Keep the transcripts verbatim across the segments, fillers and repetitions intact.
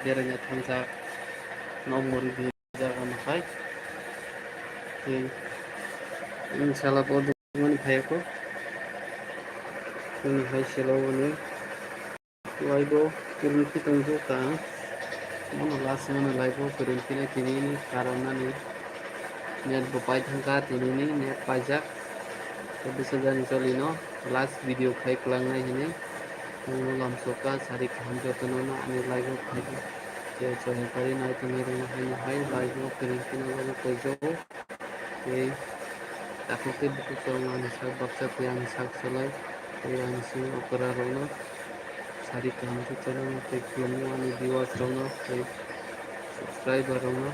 beraina thangjak, nok muri di jaga no hai. Tei inshallah bo dukmani phaiya kho. Chini hai selo wngwi. Live o kwrwngkhe tongkha ang. Bono last mano live o kwrwngkhe nai tini ni karon nani net bo pai thangkha, tini ni net paijak. Tei bwsajani jolino last video khai kwlangnai hinwi tongno lamsokha, sari kaham jotono no ani live o phaidi. Tei chongjak pari nai tongwi rwngma haino hai live o kwrwngkhe no live o paijak. Tei takhuk tei bukhuk chwng ani sak baksa tei ani sak cholai tei ani simi okra rokno sari kaham khe channel no tei khulumwi ani viewers rokno tei subscriber rokno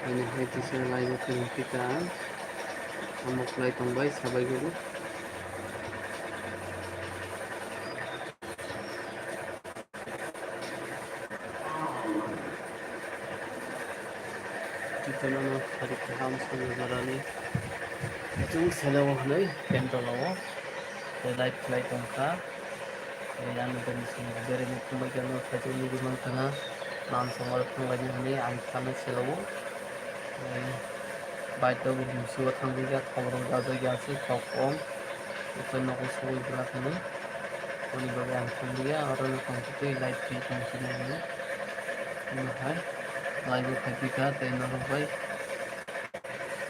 ani hai tisa live o tongwi khe ta ang omo khlai tongbai sabai guru. Twitter no sari kaham songwi jorani chwng seleo hwnwi kendro lao tei live khlai tongkha. Tei ani bwrwi song bwrwi ni thumbai khe no khaijak nugwi mankha na, man songma thanglaidi hwnwi ang thangwi selao. Tei bike rok bumsongo thangwi jak, khobor rok dajak ya se kok om. Tei nogo sogwi bwla khe nw. Boni bagwi ang thanglia, oro no tong tei live khe tong sini hinwi. Omo hai live o phai phi kha tei norok bai.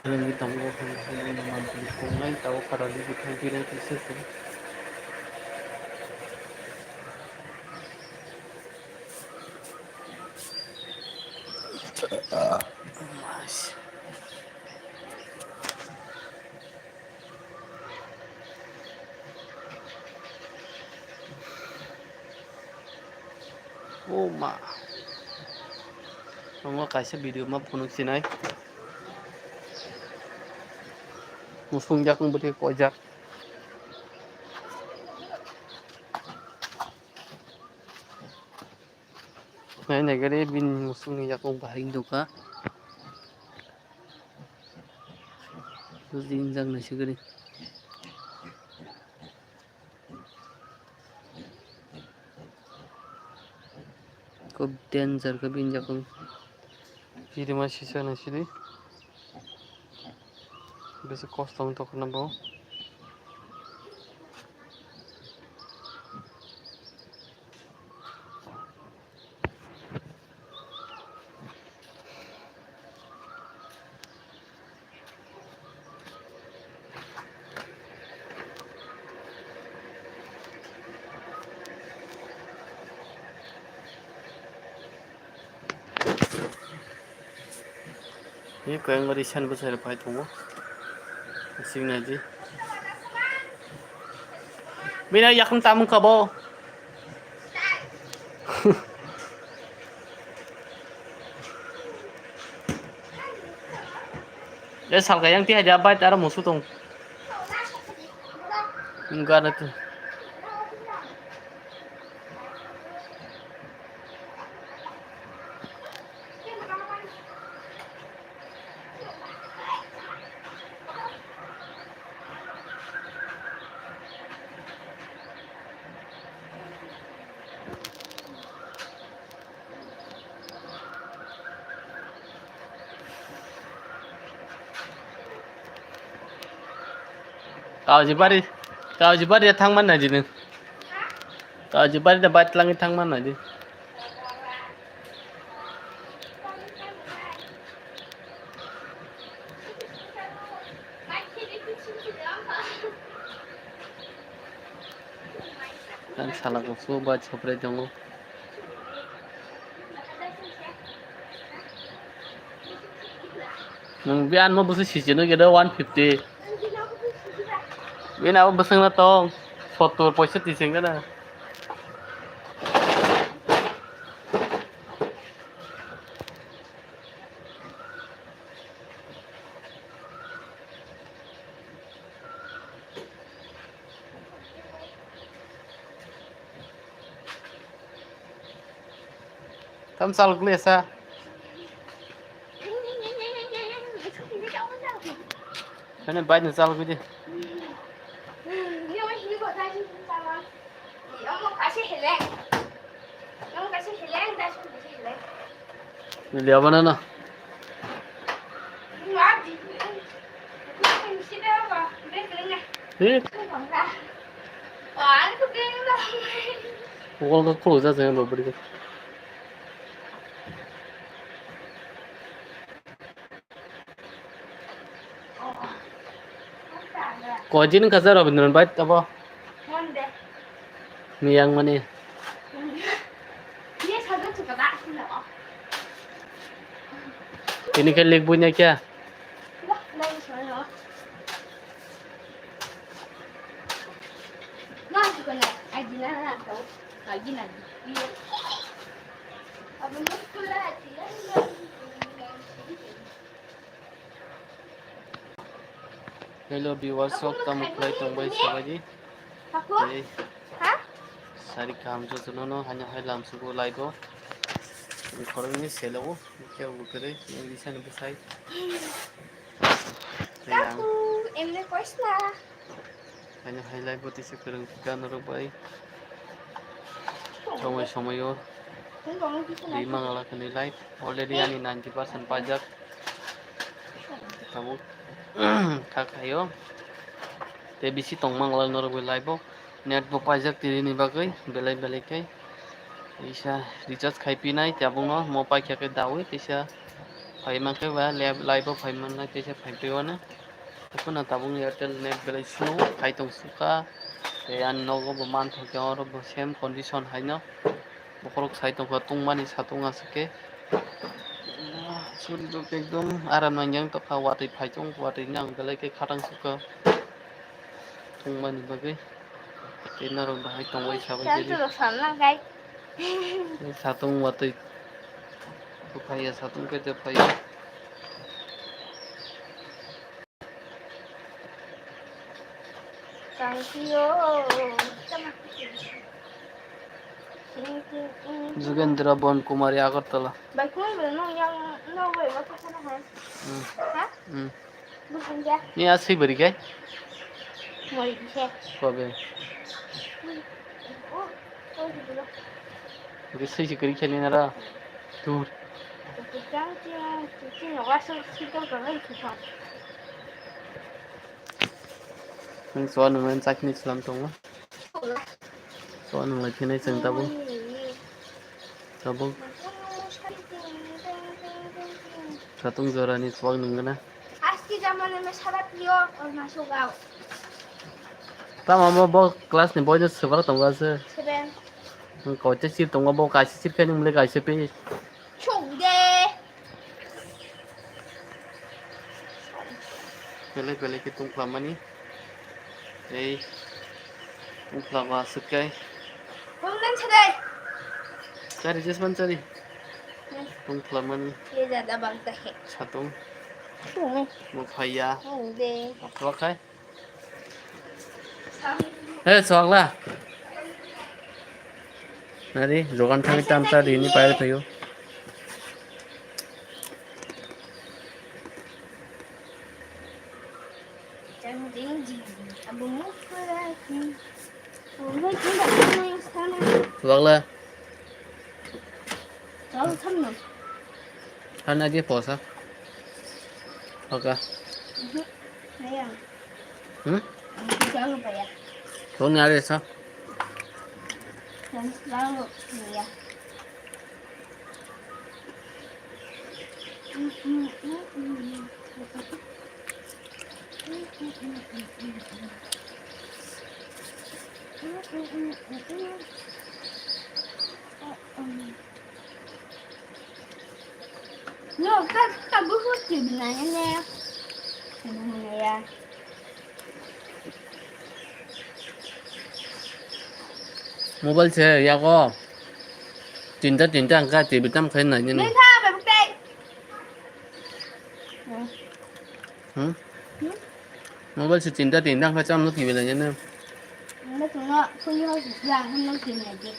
Rwngwi tongo, phai phai no manthogo, phungnai tabuk khara di bwthai phi nai kisa se. O ma. Omo kaisa video ma phunuk sinai. Musung jak wng bwtwi koijak. Nai nai gari bini musung ni yakung bahai duka. Buji injak naisi gari. Kub danger khe bini yakung. Kiri ma sisa naisidi. Bisi kosto wng tongkha na bo. Ni koyang bari san bwsai rok phai tongo. Sing nai di. Bini yakung tamung kha bo. E salka yang ti haja bai tara musu tong. Gana tu. Kaujibari, Kaujibari thangman na jini. Kaujibari da bat langi thangman na jini. Ang sala kok su bat sopre tongo. Nwng biyang no bwswk sijino gede one fifty. Bini abo bwswk no tong sottor poisotti sengkhe na. Tam chal kle sa. Kane bai ni chal kle. Liya bana na. He? Wall ka khuluk jak jak bwrwi. Koi din wngkha je Rabindran bhai abo? Monday. Miyang mani. Ye sajak chuka da sila o. Tini khe lik buina kya? Wah, nai soi no. Nai chuka na, ai dina na to. Ai dina. Abo no kula ai dina. Hello viewers, sok tamo khlai tong bai sabaidi. Tei sari kaham jotono no haino hai lamsugo live o. Ni khoroknwi selo o, kebo kwrwi, ni bisani bwsai. Tei ang Kaku, emne koisla. Haino hai live o tisa kwrwng kha norok bai. Somoi somoi o. Twi mangala khani live. Already ani ninety percent paijak. Tabuk kha khaio. Tei bisi tong mangala norok bai live o. Net bo paijak tini ni bagwi belai belai khe. Isa recharge khai pinai tabukno mo paikha khe dawi tisa phai mankhe ba live o phai mannai tisa phai twi o no. Haphano tabukni Airtel net belai slow khai tong sukha. Tei ani nogo bo manthok khe oro bo same condition haino. Bokhorok sai tongkha tungmani satung aswk khe. Suri rok ekdom aram nang yang tongkha watwi phai tong watwi nang belai khe khatang sukha tungmani bagwi. Tei norok bahai tongbai sabai Satung tini. Rok salna gai. Tei satung watwi phaiya satung khe phaiya. Thank you. Jugendra Bon Kumari Agartala. Bai kung bai nung yang nung bai ba kung sana hai. Hmm. Ha? Hmm. Bukan ja. Ni asai beri kai? Moi di se. Kobe. Oh, oh, di dulu. Oke, sui si keri kani nara. Dur. Bukan ja, cuci nggak masuk situ kalau itu kan. Nang soal nungguin cakni selam tongo. Soal nunglai khe nai chwng tabuk. Tabuk. Satung jorani soal nunggana. Aski jamane me sara piyo, orna sugao. Tamo mo bo class ni boy no swbara tongo ase. Seven. Koite sir tongo bo kaisa sir khe nung le kaisa pe. Chuk de. Belai belai khe tungklamani. Tei tungklama aswk kai. Tungnan chadai. Chari jesman chari. Hmm. Tungklamani. Ye jada bangta he. Satung. Hmm. Mo phaiya. Hmm, de. Akhwa khai. He, chwla. Nari, jogan thangwi tamsa rini pair phaio. Chwla. Hana dia posa. Oka. Hmm? Kau ni ada sa? No, ka, ka buhu tibna ne. Buhu ne ya. Mobile se yago. Tinta tinta angka T V tam khai nai ni. Nai tha ba buk tai. Hmm? Hmm? Mobile se tinta tinta angka cham no T V lai ni. Nai tungno phone yo ya hon no tin nai di.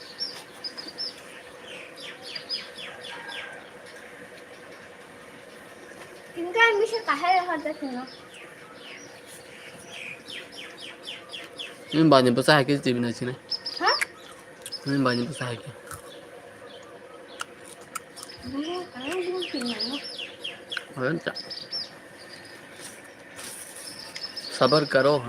Tinta ang bisa kahai hada tungno. Ini banyak besar ke T V nai sini. Ha? Ini banyak besar ke. Sabar karo.